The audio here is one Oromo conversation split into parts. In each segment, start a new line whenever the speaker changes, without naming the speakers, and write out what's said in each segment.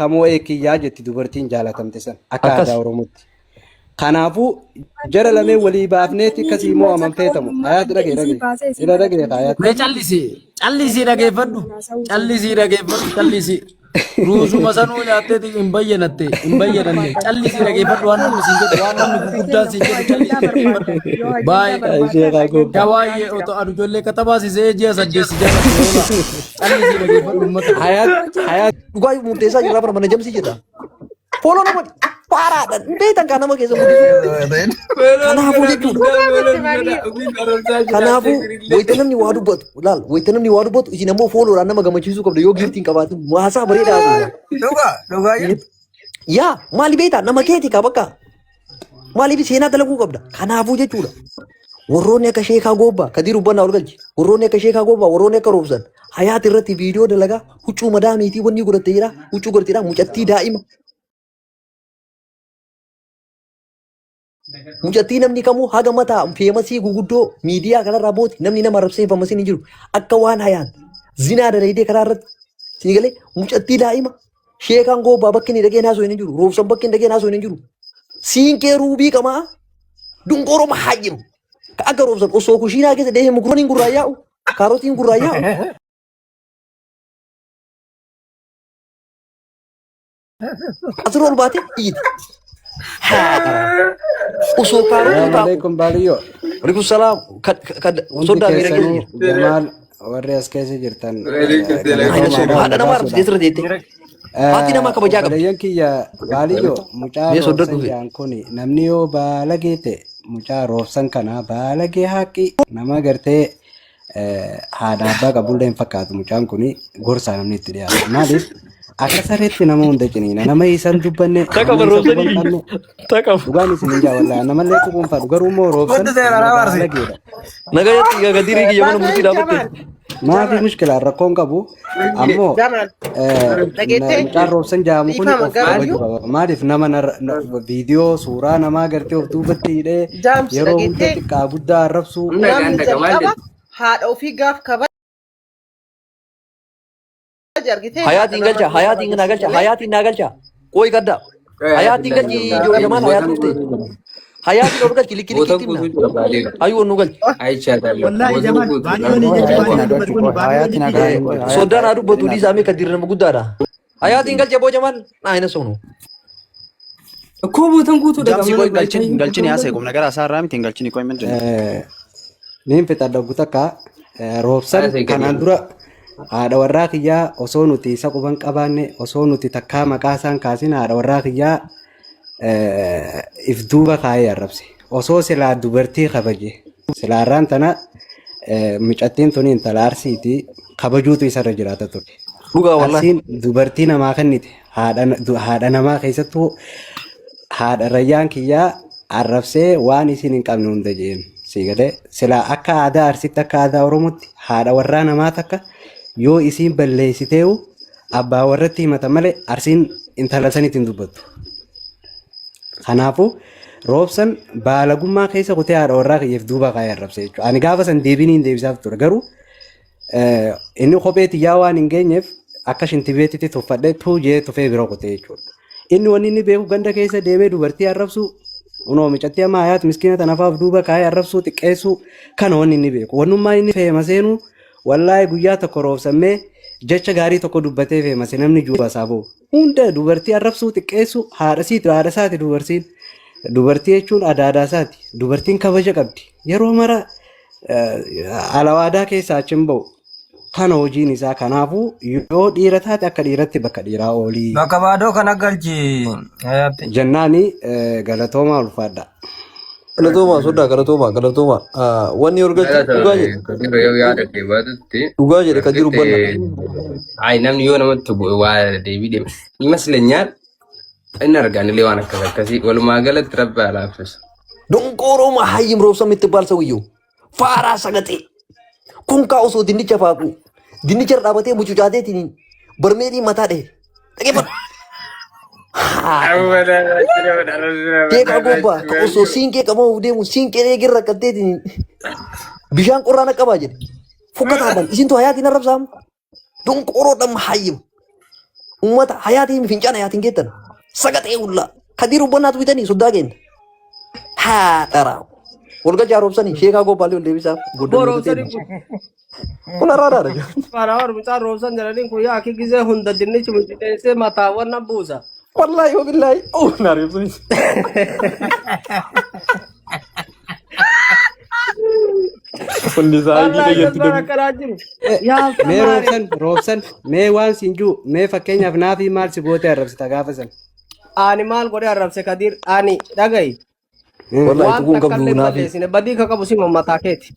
Kamoo eekiyyaa jetti dubartiin jaalatamte san akka
Akkas.
aadaa Oromootti. Kanaafuu jara lameen walii baafneeti akkasii immoo amanfeetamu. Hayaati dhagee dhagee. Ila dhagee hayaati.
Mee callisi callisii dhageeffadhu callisii dhageeffadhu callisii ruuzuma sanuu nyaatteeti hin bayyanatte hin bayyananne callisii dhageeffadhu waan namni siin jedhu waan namni gurguddaan siin jedhu callisii dhageeffadhu baay'ee
Ishee kaa gobbaa.
Dawaayee otoo anu ijoollee katabaa si se'ee ji'a 8 si jala oola. Callisii dhageeffadhu uummata.
Hayaat hayaat
Dhugaa murteessaa jirraa bara mana jamsii jedha. Fooloo nama faaraadha. Hin beektan kaa nama keessa guddisuu. Kanaafuu jechuudha. Kanaafuu wayita namni waa dubbatu laal wayita namni waa dubbatu isin ammoo fooloodhaan nama gammachiisuu qabda yoo giiftiin qabaatin haasaa bareedaa haasofna.
Dhugaa dhugaa jettu.
Yaa maali beektaa nama keeti kaa bakka maaliif seenaa dalaguu qabda kanaafuu jechuudha. Warroonni akka sheekaa goobbaa kadiir ubbannaa ol galchi warroonni akka sheekaa goobbaa warroonni akka roobsan hayaat irratti viidiyoo dalagaa huccuu madaamiitii wanni godhatte jira huccuu godhatte jira mucattii daa'ima Mucattii namni kamuu haga mataa feemasii guguddoo miidiyaa kanarraa booti namni nama arrabsee hin famasiin hin jiru. Akka waan hayaan zinaa dalaydee karaa irratti sini galee mucattii daa'ima sheekaan goobaa bakki inni dhaqee naasoo hin jiru roobsan bakki inni dhaqee naasoo hin jiru. Siinqee ruubii qamaa dunqooroma haayyimu. Ka akka roobsan osoo kushiinaa keessa deemee mukrooniin gurraa yaa'u kaarotiin gurraa yaa'u. Asirra ol baatee iyyiti. Haadha. Osoo kaarotii
Salaamu
taa'u.
alaikum baaliyyoo.
Alaikum salaam. Kan kan
Hundi
soddaa miira keessa
keessanuu
jira.
Jamaal warri as keessa jirtan
Ayina soba haadha
galatoomaadha
namaa arrabsitee sirra teette. Haati namaa kabajaa qabdi.
Obboleeyyan kiyya baaliyyoo mucaa
Mee soddon
roobsan
dhufe.
jaan kun namni yoo baalagee ta'e mucaa roobsan kana baalagee haqqi nama gartee haadha abbaa qabullee hin fakkaatu mucaan kun gorsaa namni itti dhiyaatu. Maaliif akka sareetti nama hunda ciniina nama isan dubbanne
Takka
nama isa quban
barroomsanii.
qabne
Takka.
dhugaan isin hin jaawallaa namallee qubuun fadhu garuu immoo roobsan
Wanti seera
nama
nama arsi.
baalageedha.
Nagayatti gadirii kiyya mana murtii dhaabatte.
Maafi mushkilaan rakkoon qabu ammoo
Jamal dhageettee
mucaan roobsan jaamu kun
dhiifama
of kabaju
garuu
qaba. Maaliif nama viidiyoo suuraa namaa gartee of duubatti hidhee
jaamsi
yeroo hunda
dhageettee
xiqqaa guddaa arrabsuu
namni jalqaba haadha ofii gaaf kabaje argitee haadha
Hayaatiin
nama
galcha
ni
hayaatiin
kabaja
naa
si
galcha
galee
hayaatiin naa galcha. Qooyi gadda. Hayaatiin galchi ijoo jamaan hayaatiin dhufte. Hayaatiin ol galchi likki likkitti himna. Ayuu ol nu galchi.
Wallahi Jamal, baadiyyoon jecha baadiyyoon dubbatu kun baadiyyoon
Hayaatiin
likkii
haa
jedhe.
Soddaan haa dubbatu dhiisaa mee kadir nama guddaadha. Hayaatiin galchi aboo jamaan naa hin soonu.
እኮ ቦታን ጉቱ
Jamsi qoy galchin galchin yaa ቁም ነገር አሳራ miti hin galchini qoy ምንድን ነው?
Niin fixadha obbo takka roobsan kanaan dura haadha warraa kiyyaa osoo nuti isa quban qabaanne osoo nuti takkaa maqaa isaan kaasin haadha warraa kiyyaa if duuba kaayee arrabse. Osoo silaa dubartii kabaje silaa irraan tana mucattiin tuni intala arsiiti kabajuutu isarra jiraata ture.
Dhugaa wallahi.
Arsiin dubartii namaa kennite haadha namaa keessattuu haadha rayyaan kiyyaa arrabsee waan isin hin qabne hunda jeen si galee silaa akka aadaa arsitti akka aadaa oromootti haadha warraa namaa takka yoo isiin balleessiteewu abbaa warratti himata malee arsiin intala sanitti hin dubbattu. Kanaafuu roobsan baalagummaa keessa kutee haadha warraa kiyyeef duuba kaayee arrabse jechuudha. Ani gaafa san deebiin hin deebisaaf ture garuu inni kophee tiyyaa waan hin geenyeef akka shintibeetitti tuffadhee tuu jee tufee bira kutee jechuudha. Inni wanni inni beeku ganda keessa deemee dubartii arrabsuu unoo micattii amma hayaat miskiina tanafaaf duuba kaayee arrabsuu xiqqeessuu kana wanni inni beeku. Wannummaa inni feema seenuu wallaahi guyyaa tokko roobsammee jecha gaarii tokko dubbatee feemase namni juuba isaa ba'u. Hunda dubartii arrabsuu xiqqeessuu haadha siiti haadha isaati dubartiin. Dubartii jechuun adaadaa isaati. Dubartiin kabaja qabdi. Yeroo mara alawaadaa keessaa achi hin ba'u. Kana hojiin isaa kanaafuu yoo dhiira taate akka dhiiratti bakka dhiiraa oolii.
Bakka baadoo kana galchi. Hayaatti.
Jennaani galatoomaa ulfaadha.
Galatoomaa soddaa galatoomaa galatoomaa. Wanni ol galchi dhugaa jedhe.
Kadir yoo yaada kee baatutti
Dhugaa jedhe Kadir Ubbanna.
Ay namni yoo namatti bu'e waa deebii deema. Imaslenyaan inni argaan illee waan akkas akkasii walumaa galatti rabbi haa laaffisu.
Donqooroo mahayyim roobsan የምትባል ሰውየው ፋራ ሰገጤ ኩንካ osoo dinnicha faaqu dinnicha irra dhaabatee mucucaateetiin barmeelii mataa dhahe dhaggeeffadhu. Keekaa gobbaa ka osoo siinqee qabamuuf deemu siinqee eegee rakkatteetiin bishaan qorraa na qabaa jedhe. Fokkataadhaan isintu hayaatiin arrabsaamu. Donqooroodhaan mahayyim. Uummata hayaatiin fincaan hayaatiin geettan. Sagaxee hullaa. Kadiir ubbanaatu bitanii soddaa kenna. Haa dharaa. Walgalchaa roobsanii sheekaa gobbaallee ol deebisaaf
Boo
goddanni
roobsanii
kuteen.
kun
Kun araaraadha.
Farawar mucaan roobsan jedhaniin kun yaa gizee hunda dinnichi muciteessee mataawwan nan buusa.
Wallaahi wabillaahi. Oh naa roobsanii. Kunni isaa hojii
Wallaahi
fayyaddu
jazbaan
dammi.
akkanaa jiru. Yaa
Mee
samaare.
roobsan roobsan mee waan siin jiru mee fakkeenyaaf naafii maal si gootee arrabsita gaafa san.
Ani maal godhee arrabse Kadiir ani dhagayi.
Wallaahi
Waan
tuquun
takka
qabdu
illee
naafi.
balleessine badii ka qabu sima mataa keeti.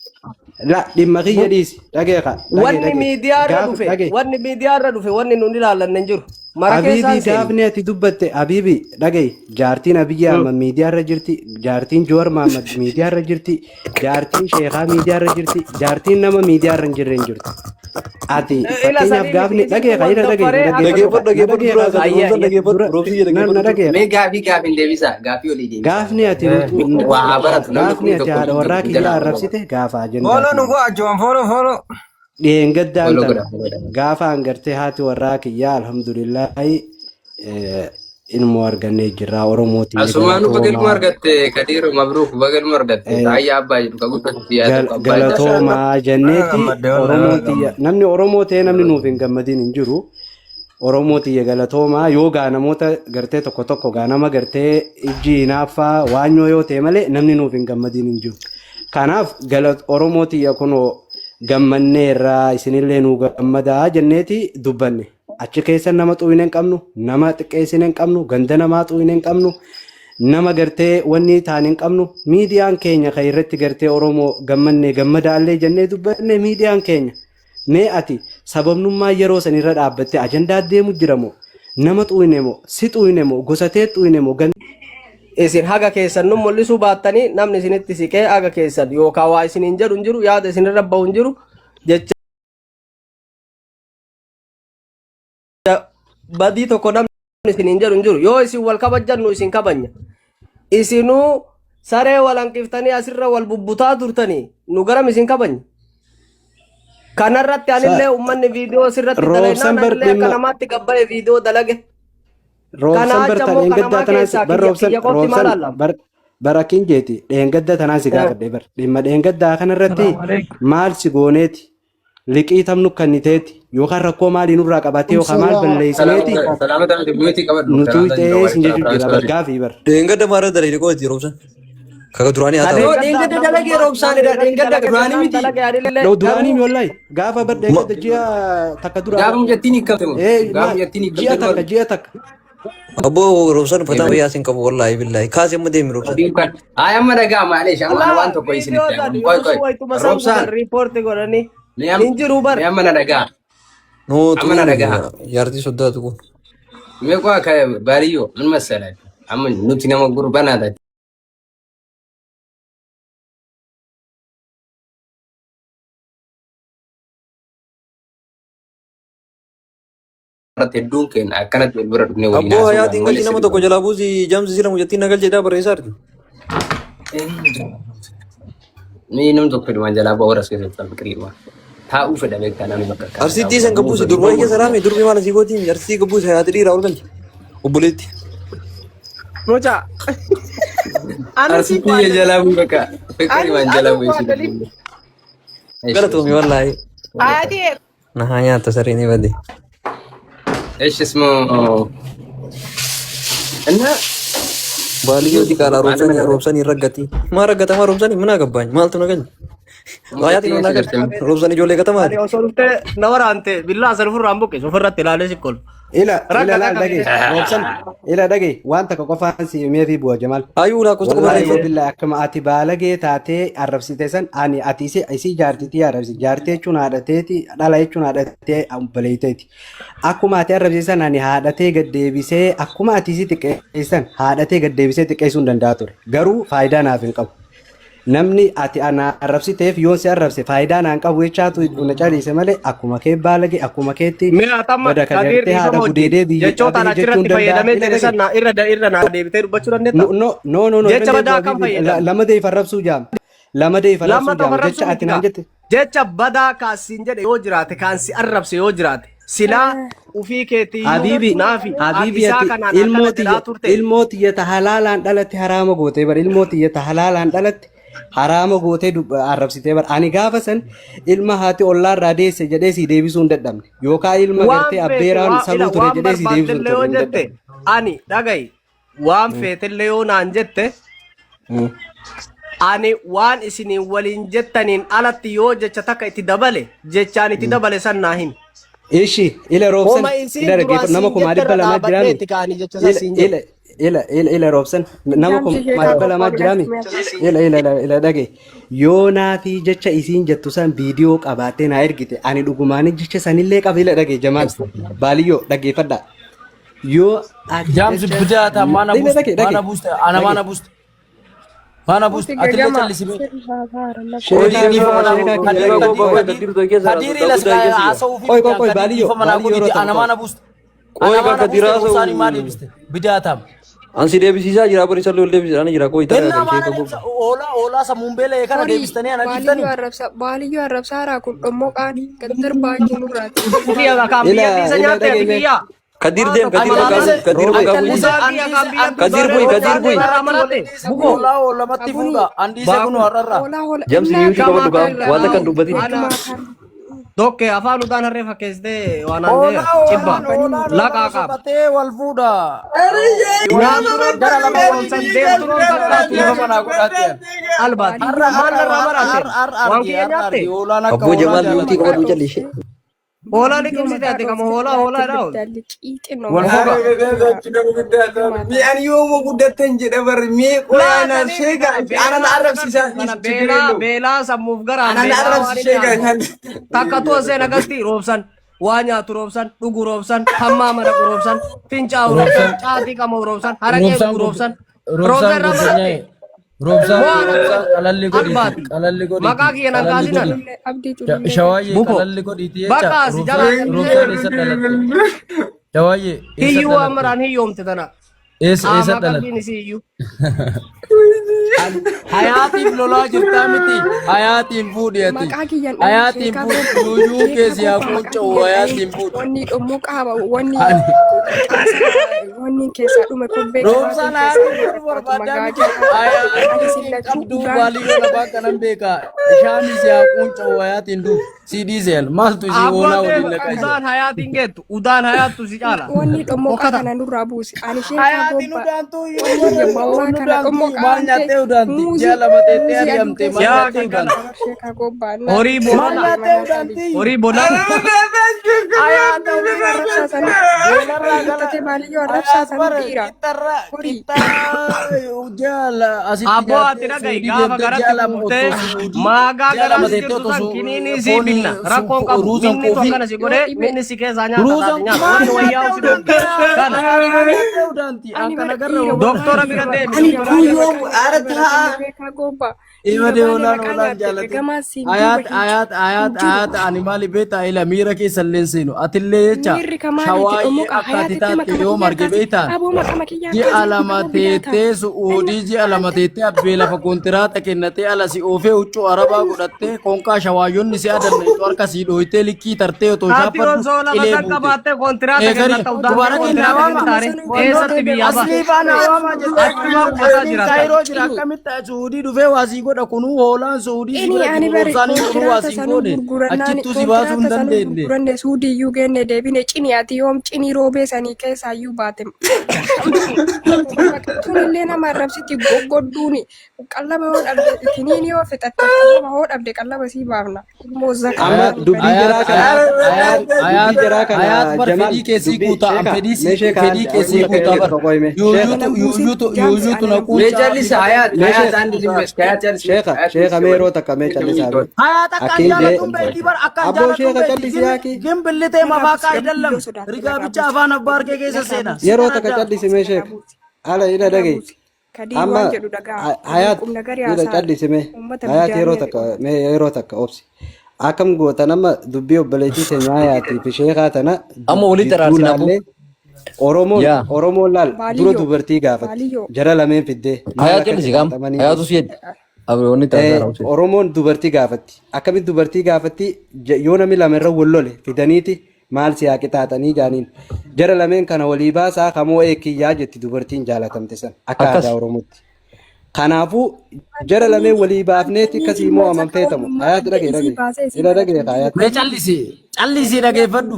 La dhimma kiyya dhiisi dhagee ka dhagee
Wanni
dhagee
miidiyaa irra
gaaf
dhufe
dhagee.
wanni miidiyaa irra dhufe wanni nun ilaallanne hin jiru. Mara keessaan
Abiibii
seeni.
gaafni ati dubbatte Abiibii dhaga'i jaartiin Abiyyi Ahmad miidiyaa irra jirti jaartiin Joowar Mahammad miidiyaa irra jirti jaartiin Sheekaa miidiyaa irra jirti jaartiin nama miidiyaa irra hin jirre hin jirtu. Ati
Ila
fakkeenyaaf
sanii miti
gaafni
isintu
dhagee
wal
ila dhaga'i na
daffaree akka
dhaggeeffadhu
Dhageeffadhu
na
dhageeffadhu
dhagee
dura
kaa
Ayya
roobsan
ayya.
dhageeffadhu
dura
roobsi kiyya
na
dhageeffadhu
na
dura.
dhagee
Mee gaafii gaafiin deebisa. Gaafii olii deebisa.
gaafni ati nutu
Waa haa baratu namni
gaafni
kun
ati
tokko
haadha warraa
hin
kiyyaa
jalaa
arrabsite gaafa ajandaa
Follow nu
kiyya.
go achumaan follow follow.
Dheengaddaan
Follow
tana
godha. Follow godha.
gaafa hangartee haati warraa kiyyaa alhamdulillaahi ilmoo argannee jirra Oromootiin
Asumaanu baga ilmoo
galatoomaa
argatte Kadiir Mabruuk baga ilmoo argatte Raayyaa abbaa jedhu ka guddatu si yaadu abbaa jedhu.
galatoomaa
Baga
jenneeti
gammadde wallahi
Oromoon
baga
tiyya
gammadde.
namni Oromoo ta'ee namni nuuf hin gammadin hin jiru. Oromoo tiyya galatoomaa yoo gaa namoota gartee tokko tokko gaa nama gartee ijji hinaaffaa waanyoo yoo ta'e malee namni nuuf hin gammadin hin jiru. Kanaaf Oromoo tiyya kunoo gammanneerraa isinillee nuu gammadaa jenneeti dubbanne. Achi keessa nama xuwine hin qabnu, nama xiqqeessine hin qabnu, ganda namaa xuwine hin qabnu, nama gartee wanni taane hin qabnu. Miidiyaan keenya kan irratti gartee Oromoo gammannee gammadaallee jennee dubbanne miidiyaan keenya. Mee ati sababnummaa yeroo san irra dhaabbattee ajandaa deemu jira moo nama xuwine moo si xuwine moo gosa tee xuwine moo ganda
Isin haga keessan nun mul'isuu baattanii namni isinitti siqee haga keessan yookaan waa isiniin jedhu hin jiru yaada isinirra bahu hin jiru jecha badii tokko namni isiniin jedhu hin jiru yoo isin wal kabajjan nu isin kabajna isinuu saree wal hanqiftanii asirra wal bubbutaa turtanii nu garam isin kabajna kanarratti anillee ummanni viidiyoo sirratti
Roobsan
dalagnaan
bar
anillee akka
dhimma
namaatti gabbaa'e viidiyoo dalage
roobsan
Kanaa
bar
achi
tan
ammoo
dheengaddaa
kanamaa
tanaan
keessaa
bar
kiyya
roobsan
kiyya qofti maal
roobsan
allama?
bar bar akkin jeeti dheengadda tanaan si gaafadhe bar dhimma dheengaddaa kanarratti
Salaamu alaikum.
maal si gooneeti liqii tam nu kanniteeti yookaan rakkoo maalii nurraa qabaatee yookaan maal balleessineeti
Salaamata miti miti qabadhu.
nu
Salaamata miti
tuuxee sin jechuu jira bar
sorry.
gaafii bar.
Dheengadda maara dalagde qooti roobsan. Kaka duraanii haa ta'u.
Yoo dheengadda dalagee roobsaanidha. Dheengadda duraanii miti.
Dalage anillee
No duraanii
garuu
mi wallahi gaafa bar dheengadda ji'a takka duraa
Gaafa
bar.
mucattiin hiikamte moo?
Ee
Gaafa
ma
mucattiin
ji'a
hiikamte
takka ji'a takka.
Abboo roobsan fataa wayyaa sin qabu wallaahi billaahi. Kaasi amma deemi roobsan.
Ay amma dhagaa maaleesh amma
alaa
waan tokko
viidiyoo
isinitti
san
himu. Qoy
yoo
qoy.
sun wayituma san
Roobsaan
guban riipoorti godhanii
mee amma
hin jiru bar.
mee amma na dhagaa.
Noo
Amma na
tuquun
dhagaa.
jaartii soddaa tuquun.
Mee qoy akka baariyyoo min masalaa. Amma nuti nama gurbanaa taate. Irratti hedduun keenya akkanatti wal bira dhufnee waliin
Abboo
haasa'uudhaan
hayaatiin
malee
galchi nama
sirrii
tokko jalaa buusi jaamsi sila mucattiin na galche jedhaa barreessaa jirti.
Ni namni tokko fedhumaan jalaa bu'a warra as keessatti kan fiqiriidhuma. Taa'uu fedha beektaa namni bakka akkanaa
Arsittii
taa'uu
san
fedha.
gabbuusi durba keessa raame durbi maal asii gootiin arsittii gabbuusi hayaati dhiiraa ol galchi. Obboleetti.
Mucaa.
Anu si
Arsittii
kwaadalii.
jalaa bu'u bakka
Anu
fiqiriidhumaan jalaa
anu
bu'e si
kwaadalii.
Galatoomi wallaahi.
Haati
Na haa nyaattu sareen ni bade.
እሺ ስሞ እና
Baaliyyoo diqaalaa roobsanii roobsanii raggati. Maa raggatamaa roobsanii mana gabbaany maaltu na galche. Hayaatiin ol na galche roobsanii ijoollee
Ani
gatamaati.
osoo dhuftee na waraante billaa san ofirraan buqqise ofirratti ilaalee si kolfa.
Ila ila
Rakkata
laal
akka
dhagee
fedhe.
roobsan ila dhagee waan takka qofaan si himee fi bu'a Jamaal.
Ayuu lakkoofsa qofa
Wallaahi
barreeffadhu.
billaahi akkuma ati baalagee taatee arrabsite san ani ati isi isii jaartitii arrabsi jaartii jechuun haadhateeti dhala jechuun haadhatee obboleeyteeti. Akkuma ati arrabsite san ani haadhatee gad deebisee akkuma ati isii xiqqeessan haadhatee gad deebisee xiqqeessuu hin danda'a ture. Garuu faayidaa naaf hin qabu. Namni ati ana arrabsiteef yoon si arrabse faayidaa naan qabu jechaatu na calise malee akkuma kee baalage akkuma keetti
Mee atamma
bada ka
Kadir
gartee haadha
dhiifama wajjin
gudeedee biyya
jechootaan
dhabee jechuun
achirratti
danda'a.
fayyadamee
Ila
jedhe
dhage.
san naa irra irra naa deebitee dubbachuu dandeettaa?
No no no no irra
Jecha
deebi'u
badaa akkam
Habibi
fayyadame?
lama deef arrabsuu jaam. Lama deef arrabsuu
Lamma
jaam
tokko
jecha
arrabsuu
ati
miti
naan
kaa.
jette.
Jecha badaa kaasiin jedhe yoo jiraate kaan si arrabse yoo jiraate Silaa ufii keetiyyuu
Habiibi
naafi
habiibi
isaa
ati
kanaan
ilmoo
akkana
tiyya
jedhaa turte.
ilmoo tiyya ta halaalaan dhalatte haraama gootee bar ilmoo tiyya ta halaalaan dhalatte haraama gootee arrabsitee bar ani gaafa san ilma haati ollaa irraa deesse jedhee sii deebisuu hin dadhabne yookaan ilma
Waan
gartee
feete
abbeeraan
waa ila
saluu ture
waan
jedhee sii deebisuu
barbaaddellee yoo
hin
jette
dadhabne.
ani dhagayi waan feetellee yoo naan jette ani waan isiniin waliin jettaniin alatti yoo jecha takka itti dabale jechaan itti dabale san naa himi.
Ishi ila roobsan
Homa isiin
ila
duraan
dhaggeeffadhu nama
siin
kumaa
jetterra
dhibba lamaa
dhaabadhee
jiraami
itti ka'anii jecha san
ila
siin jedhu.
ila ila ila ila roobsan nama
Jaamsi
kumaa
sheekaa
dhibba lamaa
qophoo
jiraami
galchime.
ila ila ila ila dhage yoo naafii jecha isiin jettu san viidiyoo qabaattee naa ergite ani dhugumaan jecha sanillee qaba ila dhage jamaal baaliyyoo dhaggeeffadha yoo ati
Jaamsi
jecha
bidaata maana
ila
buuste
dhage dhage
maana buuste ana
dhage
maana buuste maana buuste
Nuti
atillee
gagama
callisi mee.
sirri haasaara lafa.
Sheekaa
Kadir dhiifama naa
sheekaa
godhi
kiyya
Kadir
dhage
Kadir
qoy
Kadir Kadir ilas haasa'uu fi
qoy qoy
midhaan
qoy
Kadir
baaliyyoo
dhiifama naa
baaliyyoo yeroo
godhiti
tokko
ana
qoy
maana buuste
Qoy
ana
kan
maana
Kadir
buuste roobsaanii maa
haasa'u.
deebiste bidaataam.
Ansi deebisiisaa jira bari sallu ol deebisiisaa jira qoy taraa
Ennaa
kan
maana
sheeka
deebisa
goba.
hoolaa hoolaa sammuun beela'e kana
Horii
deebistanii ana
baaliyyoo
dhiiftanii.
arrabsa baaliyyoo arrabsaaraa kun dhommoqaan gad darbaa nurraati.
Kiyya kan
ila
biyyattii isa
ila
nyaatte ati
dhage mee
kiyya.
Kadir deem Kadir
Ati
bakka
maal
bu'i Kadir
roobee
bakka bu'i.
Musaa kiyya kan biyyattii
Kadir
baaree
bu'i Kadir
roobsaan
bu'i.
irraa maratte. Bukoo.
Hoolaa hoolamatti
Abuni
fuudha andiise kun
Baakun.
har'arraa.
hoolaa hoola
Jamsi
innaa
miyuutii qabadhu
dhumaa
qaam
kan
waan takka hin
irraa
dubbatin.
Ana
dhumaa kan
dokke afaan udaan harree fakkeessitee waan aan
Hoolaa
jee cibba
hoolaan hoolaan
laqaa
hoolaa
qaaba.
soqatee wal fuudha.
Nyaattu gara lama roobsan deemtu roobsan kaatu.
Dhiifama naa godhaatti.
Albaati.
Har'a
Maal
har'a
narraa
har'a
maratte?
har'a har'a
Waan
arge
kiyya
har'a
nyaatte?
arge hoolaan akka
Abboo
hoolaa
Jamaal miyuutii
jaalata.
qabadhu calli ishee.
Hoolaa
baaliyyoo
liqimsite
maqaa
ati kama
dhoofte
hoolaa hoolaa
irratti
dha ooltu.
biddaalli qiixinoo
Wal fuudha.
dhumaa
Mi ani yooma guddattan jedha barri mee qoy
Laa
anaan
sanii miti
sheeka
kana
anaan
beelaa
arrabsiisaa
agartu kana
ችግር
beelaa
የለውም
beelaa sammuuf garaan
anaan
beelaa waan
arrabsi
inni
sheeka
nyaatu takka tu oseen agasti roobsan waa nyaatu roobsan dhugu roobsan hammaa dhaqu roobsan fincaa'u roobsan
Roobsaan
caatii qamu roobsan haraqee
roobsaan
dhugu roobsan roobsan
roobsaan
irraa maratte
goddanyaaye roobsaan
moo ana
roobsaan qalalli godhiiti
albaati
qalalli godhiiti
maqaa kiyya nan
qalalli
kaasinan
godhiiti.
Abdii culullee
Shawaayyee
buko
qalalli godhiiti jecha
bakka asi jalaa
roobsaan roobsaan eessa dhalatte? Shawaayyee eessa
hiyyuu waan
dhalatte?
maraan hiyyoomte tana
Eessa eessa
qaamaa
dhalatte?
qalbiin isii iyyuu
Hayaatiif lolaa jirtaa miti. Hayaatiin fuudhi ati.
Maqaa kiyyaan dhahin
Hayaatiin
sheekaa
fuudhi.
gobbaa
Yuuyuu
sheekaa
keessi haa
gobbaa maqaa
quunca'u
kiyyaan dhahin
hayaatiin fuudhi.
wanni dhommuu qaaba wanni
Ani.
caasaa wanni keessaa dhume kobbee cabaatiin
Roobsaan
keessaa
hayaatiin
dhume
fuudhu
fakkaatu
barbaadaa
magaa
miti.
jedha ani
Hayaatiin
sin lachuu
qabduu
udaan
baaliyyoo lafaa kanan beeka. Ishaanis haa quunca'u hayaatiin duuf. Sii dhiiseen maaltu isii hoolaa
Abboo
waliin
deema
naqaa ishee.
udaan hayaatiin geettu udaan hayaattu si caala
wanni dhommoqaa
hokkata
kana nurraa buusi ani sheekaa
Hayaatiin
gobbaa
udaantuu
wanni
yoo
yammamaa
wanni
kana
udaantuu
dhommoqaa
maal
waan ta'e
nyaattee udaanti? Ji'a
muuzii
lama teettee
muuzii aduu
ari'amte
keessa
maal
yaa
nyaattee
nyaatee
udaanti?
galgala
sheekaa gobbaa
horii
Maal
boonana
nyaattee udaanti?
horii bonana
Hayaata
arrabsaa sana
beelarraa gala
guttatee baaliyyoo arrabsaa
hayaat
sana
bare
dhiira
qixxarra
horii
qixxaa ji'a asitti
Abboo ati
nyaattee
dhaga'i
suudii
gaafa
deemtee ji'a
garatti
lama
quuftee
otoo suudii
maagaa
ji'a
garaa
lama
si
teettee
jirtu
otoo
san kiniinii sii
foonii
binna rakkoon qabu
ruuzan
minni tu
qoofii
akkana si
yoo
godhee
dhibee
minni si keessaa nyaata
ruuzan
taate nyaata
maal
wanni wayyaa
nyaattee
si godhu
udaanti
kana
maal nyaattee udaanti
ani
akkana
bara
garra
dhiira
hoolaa
doktora
wallaahi
bira
dhiira
deemi
Ani
dhiira
doktora
kun
baay'ee
yoom
maqaa
ara
nyaatee bara
ta'a.
kana sheekaa gobbaa
Ima
dhiira
de
baay'ee
hoolaan
maqaa
hoolaan
nyaatte
jaalate.
gamaa siin duuba
Hayaat
hin
hayaat hayaat
jiru
hayaat ani maali beektaa ila miira keessa illee seenu. Atillee jecha
miirri kamaaliiti
shawaayyee
dhommoqa
akka ati
hayaatitti
taatte
maqama
yoom
kiyyaa
arge
kaase
beektaa?
aboo maqama kiyyaa
Ji'a
kaase
lama
aboo biyyaa ta'a
teettee su'uudii ji'a lama teettee abbee lafa kontiraata kennatee ala si oofee huccuu arabaa godhattee konkaa shawaayyonni si adanneetu harka si dhooytee likkii tartee otoo
Ati
shaaffadhu
osoo lafa
qilee
san
buute.
qabaattee kontiraata
Eegari
kennatta udaantee
dubara
kontiraata
kennawaama.
kennitaare
sanuu
eessatti biyyaa ba'a
Aslii faana waamaa jettee
achumaa qubataa
asliin
jiraata
kaayiroo jira
cini
akkamitti suudii dhufee waasii godha kunuu hoolaan suudii si
Ini
bira
ani
jiru
bari
roobsaanii kunuu
kontiraata
waasii
sanuu
goone
gurgurannaan
achittuu si baasuu hin
kontiraata sanuu
dandeenye.
gurguranne suudiyyuu geenne deebine cini ati yoom cini roobee sanii keessaayyuu baate tunillee nama arrabsiti goggodduuni qallaba yoo dhabde kiniini yoo fixatte qallaba yoo dhabde qallaba sii baafna ilmoo zakaa
Amma
godhuu
dubbii
kana
jaraa
Hayaat
kana
hayaat hayaat
dubbii
hayaat
jaraa kana
hayaat bar
Jamaal
fedhii keessii
dubbii
guutaa an
sheeka
fedhii
mee
si
sheeka
fedhii keessii
takka
guutaa bar
tokko qoyme sheeka
yuuyyuutu
anan buusin
yuuyyuutu
jaamsi
yuuyyuutu na
anan
Mee
quuncaa
callisa
fedhii
hayaat
mee
hayaat
sheeka
አንድ ዝም በል hayaat callisi
sheeka
hayaat
sheeka mee
callisi
yeroo takka mee callisaa mee
Hayaat akkaan
akkin jee
jaalatuun beektii bar akkaan
abboo
jaalatuun
sheeka
beekti
callisi
gin
yaaki
gin billitee
narraa
mafaaqa
buusi
አይደለም
yoo sodaatte
rigaa
narraa
bicha
buusi
afaan abbaa harkee keessa
narraa
seena
buusi
si
yeroo takka
taraddaa
callisi mee
narraa
sheeka
buusi
ala ila
narraa
dhagahi
buusi kadii
amma
waan jedhu dhagaa oduu
hayaat
qubna gari
ila
haasaadha
callisi mee
uummata
hayaat yeroo
bidaamee
takka mee yeroo takka obsi akkam gootan amma dubbii obboleettii teenya hayaatii fi sheekaa tana
Amma walitti
jidduu
araarsinaa
laallee Oromoon
Yaa.
Oromoon laal dura
baaliyyoo
dubartii gaafatti
baaliyyoo
jara lameen fiddee maal
Hayaat
akka
callisi qaam.
xaxamanii
Hayaatu si jedhi. Abroonni taasisaa
Oromoon dubartii gaafatti akkamitti dubartii gaafatti yoo namni lama irra wal lole fidaniiti Maal si haa qixaaxanii jaaniin. Jara lameen kana walii baasaa kamoo eekkiyyaa jetti dubartiin jaalatamte san akka
Akkas.
aadaa Oromootti. Kanaafuu jara lameen walii baafneeti akkasii moo aman feetamu. Hayaati dhagee dhagee. Ila dhagee hayaati.
Mee callisi callisii dhageeffadhu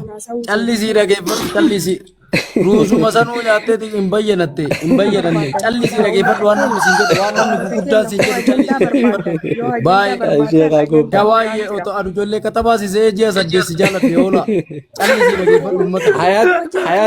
callisii dhageeffadhu callisii ruuzuma sanuu nyaatteeti hin bayyanatte hin bayyananne callisii dhageeffadhu waan namni siin jedhu waan namni gurguddaan siin jedhu callisii dhageeffadhu baay'ee
Ishee kaa gobbaa.
Dawaayee otoo adu ijoollee katabaa si se'ee ji'a 8 si jaaladhe oola callisii dhageeffadhu uummata.
Hayaat hayaat.